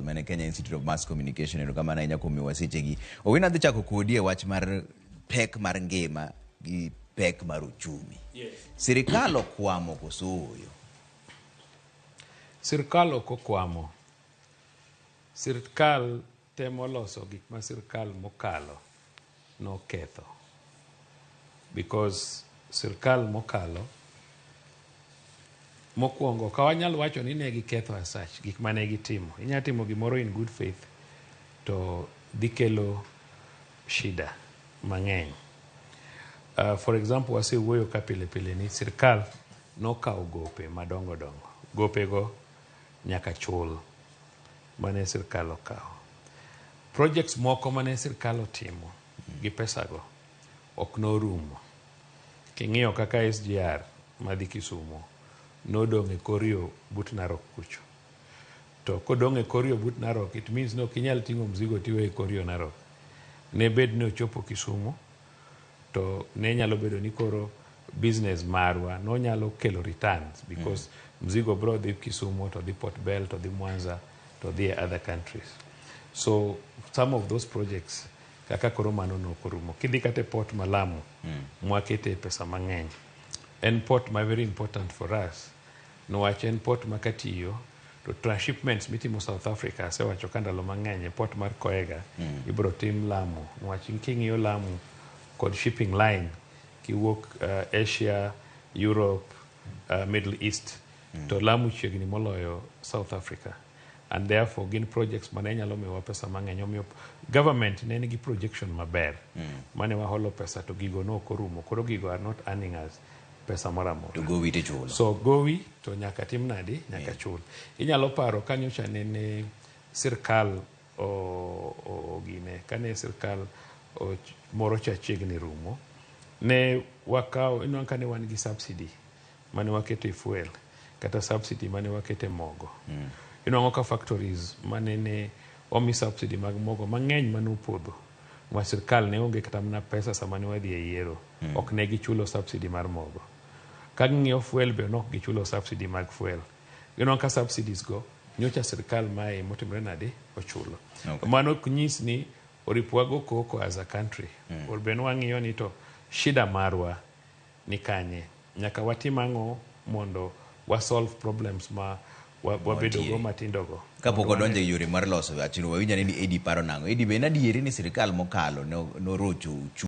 Man Kenya Institute of Mass Communication. Erokamano ahinya kuom miyowa sechegi. Owino, adhi chako kodi e wach mar pek mar ngima gi pek mar uchumi. Sirikal okwamo koso ooyo? Sirkal ok okwamo. Sirkal temo loso gik ma sirkal mokalo noketho. Because sirkal mokalo mokwongo ka wanyal wacho ni ne giketho as such gik mane gitimo. Inya timo gimoro in good faith to dhi kelo shida mang'eny. For example, wasewuoyo ka pile pile ni sirkal nokawo gope madongo dongo. Gopego nyaka chul mane sirkal okawo. Projects moko mane sirkal otimo gi pesago ok norumo. King'iyo kaka SGR madhi Kisumu nodong' e kor yo but Narok kucho. To kodong' e kor yo but Narok, it means ni ok inyal ting'o mzigo tiweyo e kor yo Narok. Ne bed ni ochopo Kisumu, to ne nyalo bedo ni koro business marwa nonyalo kelo returns because mzigo bro dhi Kisumu to dhi Port Bell to dhi Mwanza to dhi e other countries. So some of those projects kaka koro mano nokorumo. Kidhi kata e port ma Lamu mwakete pesa mang'eny. En port ma very important for us niwach en port ma katiyo to transshipments mitimo South Africa, asewacho ka ndalo mang'eny, e port mar Coega ibro tim Lamu, niwach king'iyo Lamu kod shipping line kiwuok Asia, Europe, Middle East, to Lamu chiegni moloyo South Africa, and therefore gin projects mane nyalo miyowa pesa mang'eny. Omiyo government ne nigi projection maber mane waholo pesa to gigo nok orumo. Koro gigo are not earning us pesa moro amora. To gowi tichulo. So gowi to nyaka tim nadi? Nyaka chul. Inyalo paro ka nyocha nene sirkal ogine kane sirkal moro cha chiegni rumo, ne wakawo inwang'o ka ne wan gi subsidy mane waketo e fuel kata subsidy mane waketo e mogo. Inwang'o ka factories mane ne omi subsidy mag mogo mang'eny mane opodho ma sirkal ne onge kata mana pesa sama ne wadhi e yiero, ok ne gichulo subsidy mar mogo. Ka ging'iyo fuel be nok gichulo subsidy mag fuel. Inwang'o ka subsidies go nyocha sirkal mae motimore nade ochulo. Mano ok nyis ni oripo wago koko as a country. Or be nwang'iyo ni to shida marwa ni kanye, nyaka watim ang'o mondo wa solve problems ma wabedo go matindo go. Kapok odonjo e yore mar loso wachno, wawinj ane ni Edi paro nang'o. Edi, be en adieri ni sirikal mokalo norocho uchumi?